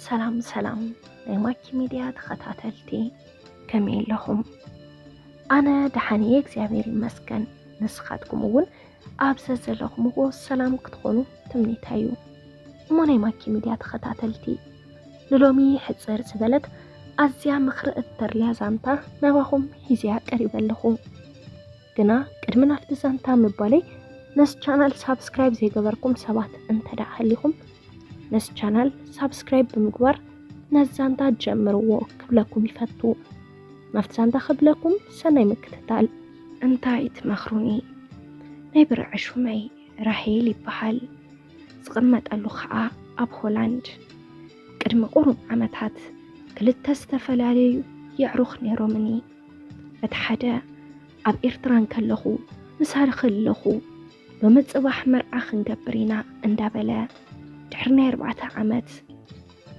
ሰላም ሰላም ናይ ማኪ ሚድያ ተኸታተልቲ፣ ከመይ ኣለኹም? ኣነ ደሓን እየ እግዚኣብሔር ይመስገን። ንስኻትኩም እውን ኣብ ዘዘለኹምዎ ሰላም ክትኾኑ ትምኒተይ እዩ። እሞ ናይ ማኪ ሚድያ ተኸታተልቲ፣ ንሎሚ ሕፅር ዝበለት ኣዝያ ምኽሪ እተርልያ ዛንታ ናባኹም ሒዝያ ቀሪበ ኣለኹ። ግና ቅድሚ ናብቲ ዛንታ ምባለይ፣ ነዚ ቻናል ሳብስክራይብ ዘይገበርኩም ሰባት እንተደኣ ሃሊኹም፣ ነዚ ቻናል ሳብስክራይብ ብምግባር ነዚ ዛንታ ጀምርዎ ክብለኩም ይፈቱ። ናብቲ ዛንታ ክብለኩም ሰናይ ምክትታል። እንታይ ትመኽሩኒ? ናይ ብርዒ ሹመይ ራሄል ይበሃል። ዝቕመጠሉ ኸኣ ኣብ ሆላንድ። ቅድሚ ቁሩብ ዓመታት ክልተ ዝተፈላለዩ የዕሩኽ ነይሮምኒ። እቲ ሓደ ኣብ ኤርትራ እንከለኹ ምሳሌ ከለኹ ሎሚ ጽባሕ መርዓ ክንገብር ኢና እንዳበለ ድሕሪ ናይ ኣርባዕተ ዓመት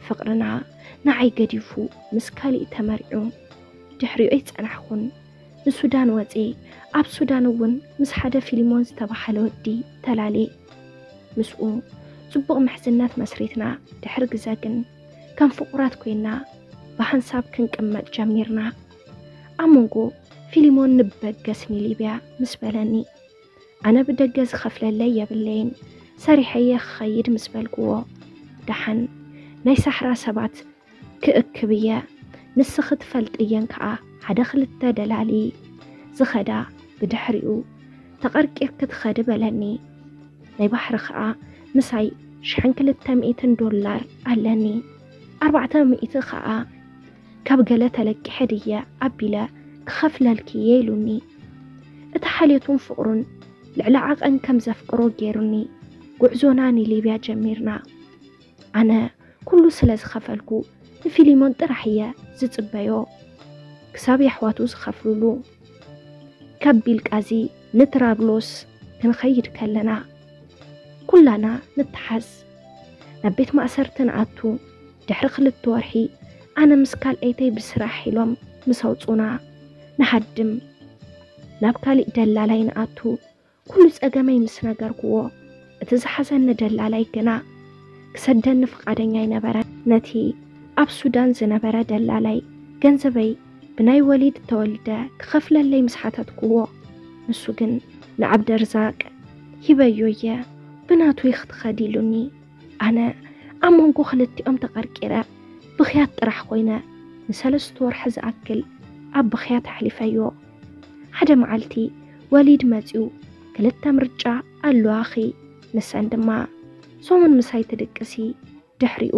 ፍቕርና ንዓይ ገዲፉ ምስ ካሊእ ተመሪዑ ድሕሪኡ ኣይጸናሕኩን። ንሱዳን ወጺ ኣብ ሱዳን እውን ምስ ሓደ ፊሊሞን ዝተባህለ ወዲ ተላልየ። ምስኡ ጽቡቕ ምሕዝነት መስሪትና ድሕሪ ግዘ ግን ከም ፍቑራት ኮይና ብሓንሳብ ክንቅመጥ ጀሚርና። ኣብ መንጎ ፊሊሞን ንበገስ ንሊብያ ምስ በለኒ ኣነ ብደገ ዝኸፍለለይ የብለይን፣ ሰሪሐየ ክኸይድ ምስ በልክዎ ደሓን ናይ ሳሕራ ሰባት ክእክብ እየ፣ ንስኺ ትፈልጥየን ከኣ ሓደ ክልተ ደላሊ ዝኸዳ ብድሕሪኡ ተቐርቂርኪ ትኸዲ በለኒ። ናይ ባሕሪ ከኣ ምሳይ ሽሕን ክልተ ሚእትን ዶላር ኣለኒ። ኣርባዕተ ሚእቲ ከኣ ካብ ገለ ተለቂሐ ድየ ኣቢለ ክኸፍለልኪ እየ ኢሉኒ። እቲ ሓልዮቱን ፍቕሩን ልዕሊ ዓቐን ከም ዘፍቅሮ ገይሩኒ። ጉዕዞና ንሊብያ ጀሚርና። ኣነ ኩሉ ስለ ዝኸፈልኩ ንፊሊሞን ጥራሕ እየ ዝጽበዮ ክሳብ የሕዋቱ ዝኸፍሉሉ። ካብ ቢልቃዚ ንትራብሎስ ክንኸይድ ከለና ኩላና ንተሓዝ። ናብ ቤት ማእሰርቲ ንኣቱ። ድሕሪ ክልተ ወርሒ ኣነ ምስ ካልኣይተይ ብስራሕ ኢሎም ምስ ኣውጹና ንሃድም። ናብ ካሊእ ደላላይ ንኣቱ። ኩሉ ጸገመይ ምስ ነገርክዎ እቲ ዝሓዘኒ ደላላይ ግና ክሰደኒ ፍቓደኛ ኣይነበረን። ነቲ ኣብ ሱዳን ዝነበረ ደላላይ ገንዘበይ ብናይ ወሊድ ተወልደ ክኸፍለለይ ምስ ሓተትክዎ ንሱ ግን ንዓብደርዛቅ ሂበዮ እየ ብናቱ ክትኸዲ ኢሉኒ። ኣነ ኣብ መንጎ ክልቲኦም ተቐርቂረ ብኽያት ጥራሕ ኮይነ ንሰለስተ ወርሒ ዝኣክል ኣብ ብኽያት ኣሕሊፈዮ። ሓደ መዓልቲ ወሊድ መጺኡ ክልተ ምርጫ ኣለዋኺ፣ ንሰን ድማ ሶሙን ምሳይ ትድቅሲ፣ ድሕሪኡ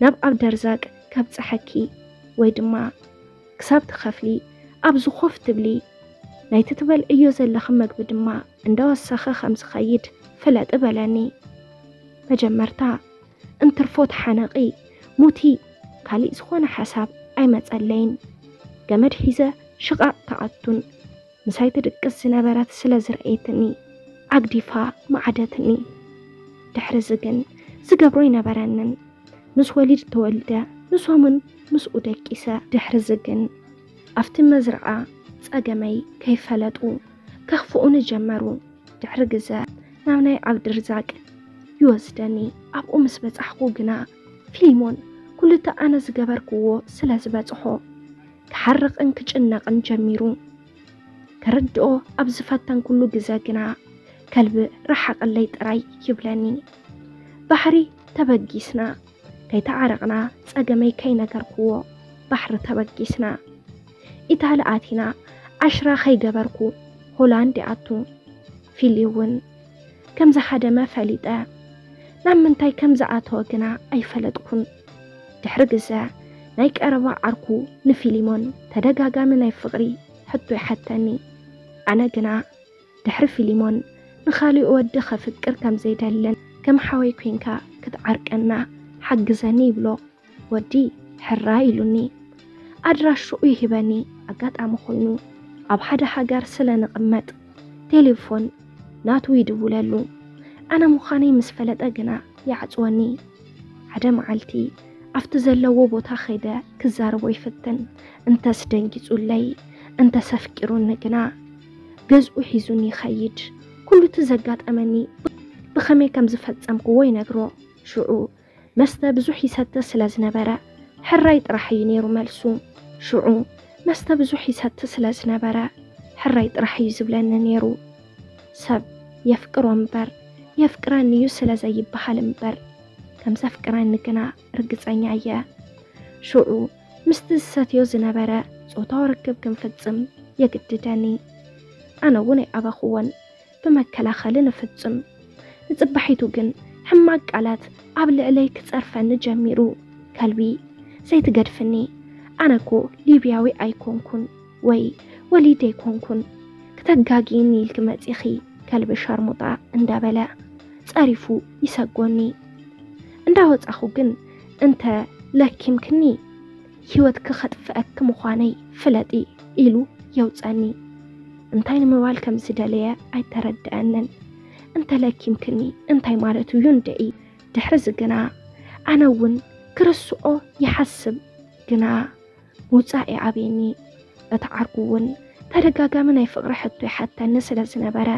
ናብ ኣብደርዛቅ ከብጽሐኪ ወይ ድማ ክሳብ ትኸፍሊ ኣብዚ ኮፍ ትብሊ፣ ናይቲ ትበልዕዮ ዘለኺ መግቢ ድማ እንዳወሰኸ ከም ዝኸይድ ፍለጢ በለኒ። መጀመርታ እንትርፎ ተሓነቒ ሙቲ፣ ካሊእ ዝኾነ ሓሳብ ኣይመጸለይን። ገመድ ሒዘ ሽቓቕ ክኣቱን ምሳይ ትድቅስ ዝነበረት ስለ ዝረኣየትኒ ኣግዲፋ መዓደትኒ። ድሕርዚ ግን ዝገብሮ ኣይነበረንን። ምስ ወሊድ ተወልደ ንሶምን ምስኡ ደቂሰ። ድሕርዚ ግን ኣብቲ መዝርዓ ጸገመይ ከይፈለጡ ከኽፍኡኒ ጀመሩ። ድሕሪ ግዘ ናብ ናይ ዓብድርዛቅ ይወስደኒ። ኣብኡ ምስ በጻሕኩ ግና ፊሊሞን ኩሉቲ ኣነ ዝገበርክዎ ስለ ዝበጽሖ ክሓርቕን ክጭነቕን ጀሚሩ። ከረድኦ ኣብ ዝፈተንኩሉ ግዘ ግና ከልቢ ረሓቐለይ ጥራይ ይብለኒ። ባሕሪ ተበጊስና ከይተዓረቕና ጸገመይ ከይነገርክዎ ባሕሪ ተበጊስና። ኢታሊ ኣቲና ዓሽራ ከይገበርኩ ሆላንድ ይኣቱ። ፊሊ እውን ከም ዝሃደመ ፈሊጠ። ናብ ምንታይ ከም ዝኣተወ ግና ኣይፈለጥኩን። ድሕሪ ግዘ ናይ ቀረባ ዓርኩ ንፊሊሞን ተደጋጋሚ ናይ ፍቕሪ ሕቶ ይሓተኒ። ኣነ ግና ድሕሪ ፊሊሞን ንኻልእ ወዲ ከፍቅር ከም ዘይደልን ከም ሓወይ ኮይንካ ክትዓርቀና ሓግዘኒ ይብሎ። ወዲ ሕራይ ኢሉኒ። ኣድራሽኡ ይህበኒ። ኣጋጣሚ ኮይኑ ኣብ ሓደ ሃገር ስለ ንቕመጥ ቴሌፎን ናቱ ይድውለሉ። ኣነ ምዃነይ ምስ ፈለጠ ግና ይዓጽወኒ። ሓደ መዓልቲ ኣብቲ ዘለዎ ቦታ ከይደ ክዛረቦ ይፍትን። እንተስ ደንጊጹለይ እንተስ ኣፍቂሩኒ ግና ገዝኡ ሒዙኒ ይኸይድ። ኩሉ እቲ ዘጋጠመኒ ብኸመይ ከም ዝፈጸምክዎ ይነግሮ። ሽዑ መስተ ብዙሕ ይሰተ ስለ ዝነበረ ሕራይ ጥራሕ እዩ ነይሩ መልሱ። ሽዑ መስተ ብዙሕ ይሰተ ስለ ዝነበረ ሕራይ ጥራሕ እዩ ዝብለኒ ነይሩ። ሰብ የፍቅሮ እምበር የፍቅረኒ እዩ ስለ ዘይበሃል እምበር ከም ዘፍቅረኒ ግና ርግጸኛ እየ። ሽዑ ምስቲ ዝሰትዮ ዝነበረ ጾታዊ ርክብ ክንፍጽም የግድደኒ። ኣነ እውን ኣይኣበኽዎን። ብመከላኸሊ ንፍጽም። ንጽባሒቱ ግን ሕማቕ ቃላት ኣብ ልዕለይ ክጸርፈኒ ጀሚሩ። ከልቢ ዘይትገድፍኒ፣ ኣነ እኮ ሊብያዊ ኣይኮንኩን ወይ ወሊድ ኣይኮንኩን፣ ክተጋግይኒ ኢልኪ መጺኺ ከልቢ ሸርሙጣ እንዳበለ ጸሪፉ ይሰጎኒ። እንዳወጻኹ ግን እንተ ለኪምክኒ ህይወትኪ ከጥፍአኪ ምዃነይ ፍለጢ ኢሉ የውጸኒ። እንታይ ንምባል ከም ዝደለየ ኣይተረድአንን። እንተ ለኪምክኒ እንታይ ማለት እዩ እንድዒ? ድሕሪ እዚ ግና ኣነ እውን ክርስዖ ይሓስብ ግና ምውጻእ ይኣብየኒ። እቲ ዓርኩ እውን ተደጋጋሚ ናይ ፍቕሪ ሕቶ ይሓተኒ ስለ ዝነበረ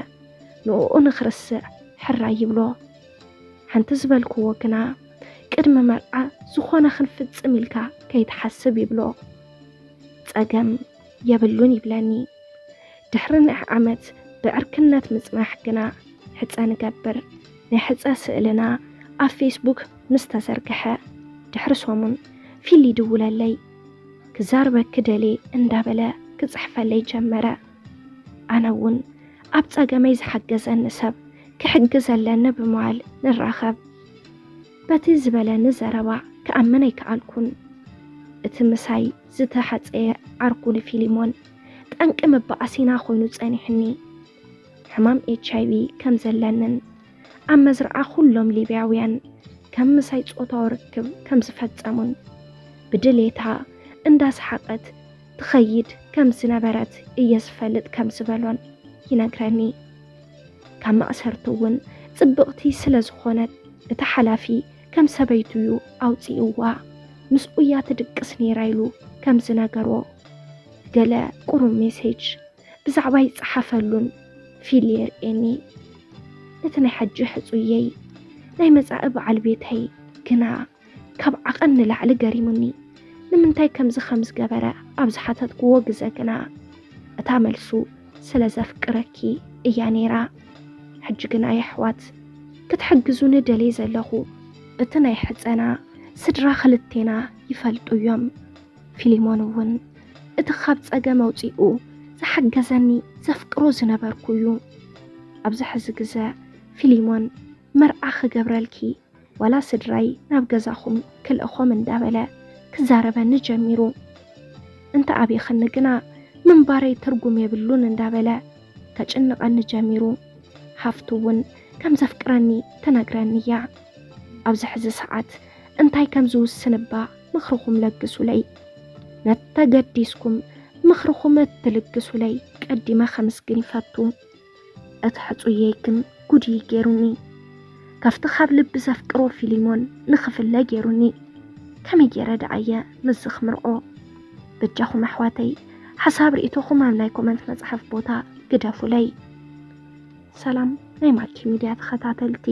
ንዕኡ ንኽርስዕ ሕራይ ይብሎ። ሓንቲ ዝበልክዎ ግና ቅድሚ መርዓ ዝኾነ ክንፍጽም ኢልካ ከይትሓስብ ይብሎ። ጸገም የብሉን ይብለኒ። ድሕሪ ናይ ዓመት ብዕርክነት ምጽናሕ ግና ሕጸ ንገብር። ናይ ሕጸ ስእልና ኣብ ፌስቡክ ምስ ተዘርግሐ ድሕሪ ሰሙን ፊሊ ይድውለለይ። ክዛርበኪ ደልየ እንዳበለ ክጽሕፈለይ ጀመረ። ኣነ እውን ኣብ ጸገመይ ዝሓገዘኒ ሰብ ክሕግዝ ኣለኒ ብምባል ንራኸብ። በቲ ዝበለኒ ዘረባ ክኣምን ኣይከኣልኩን። እቲ ምሳይ ዝተሓጸየ ዓርኩ ንፊሊሞን ጠንቂ መባኣሲና ኮይኑ ጸኒሕኒ። ሕማም ኤች ኣይ ቪ ከም ዘለንን ኣብ መዝርዓ ኩሎም ሊብያውያን ከም ምሳይ ጾታዊ ርክብ ከም ዝፈጸሙን ብድሌታ እንዳሰሓቐት ትኸይድ ከም ዝነበረት እየ ዝፈልጥ ከም ዝበሎን ይነግረኒ። ካብ ማእሰርቲ እውን ጽብቕቲ ስለ ዝኾነት እቲ ሓላፊ ከም ሰበይቱ እዩ ኣውጺእዋ። ምስኡ እያ ትድቅስ ነይራ ኢሉ ከም ዝነገሮ ገለ ቁሩብ ሜሴጅ ብዛዕባ ይጸሓፈሉን ፊሊ የርእየኒ። እቲ ናይ ሕጂ ሕጹየይ ናይ መጻኢ በዓል ቤተይ ግና ካብ ዓቐን ንላዕሊ ገሪሙኒ። ንምንታይ ከምዚ ከም ዝገበረ ኣብ ዝሓተትክዎ ግዘ ግና እታ መልሱ ስለ ዘፍቅረኪ እያ ነይራ። ሕጂ ግና የሕዋት ክትሕግዙኒ ደልየ ዘለኹ እቲ ናይ ሕጸና ስድራ ክልቴና ይፈልጡ እዮም። ፊሊሞን እውን እቲ ካብ ጸገም ኣውጺኡ ዝሓገዘኒ ዘፍቅሮ ዝነበርኩ እዩ። ኣብዚ ሕዚ ግዘ ፊሊሞን መርዓ ክገብረልኪ ዋላ ስድራይ ናብ ገዛኹም ክልእኾም እንዳበለ ክዛረበኒ ጀሚሩ። እንተ ኣብይኽኒ ግና ምንባረይ ትርጉም የብሉን እንዳበለ ከጭንቐኒ ጀሚሩ። ሃፍቱ እውን ከም ዘፍቅረኒ ትነግረኒ እያ። ኣብዚ ሕዚ ሰዓት እንታይ ከም ዝውስን እባ ምኽርኹም ለግሱለይ። ነተገዲስኩም ምኽርኹም እትልግሱለይ ቀዲመ ከምስግን ይፈቱ። እቲ ሕጹየይ ግን ጉድ እዩ ገይሩኒ። ካብቲ ካብ ልቢ ዘፍቅሮ ፊሊሞን ንኽፍለ ገይሩኒ። ከመይ ገይረ ደኣየ ምስዚ ክምርዖ? በጃኹም ኣሕዋተይ ሓሳብ ርእይቶኹም ኣብ ናይ ኮመንት መጽሓፍ ቦታ ግደፉለይ። ሰላም ናይ ማኪ ሚድያ ተኸታተልቲ፣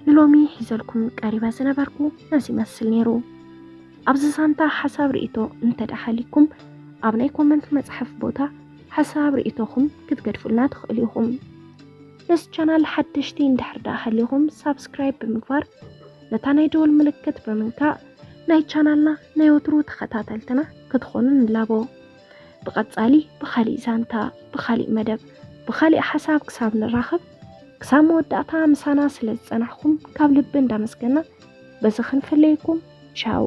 ንሎሚ ሒዘልኩም ቀሪበ ዝነበርኩ ነዚ ይመስል ነይሩ። ኣብዚ ዛንታ ሓሳብ ርእይቶ እንተ ደኣ ሃሊኩም ኣብ ናይ ኮመንት መጽሓፍ ቦታ ሓሳብ ርእይቶኹም ክትገድፉልና ትኽእሉ ኢኹም። ነዚ ቻናል ሓደሽቲ እንድሕር ደኣ ሃሊኹም ሳብስክራይብ ብምግባር ነታ ናይ ደወል ምልክት ብምንካእ ናይ ቻናልና ናይ ወትሩ ተኸታተልትና ክትኾኑ ንላቦ። ብቐጻሊ ብኻሊእ ዛንታ፣ ብኻሊእ መደብ፣ ብኻሊእ ሓሳብ ክሳብ ንራኸብ ክሳብ መወዳእታ ምሳና ስለ ዝጸናሕኩም ካብ ልቢ እንዳመስገና በዚ ክንፍለየኩም። ቻው።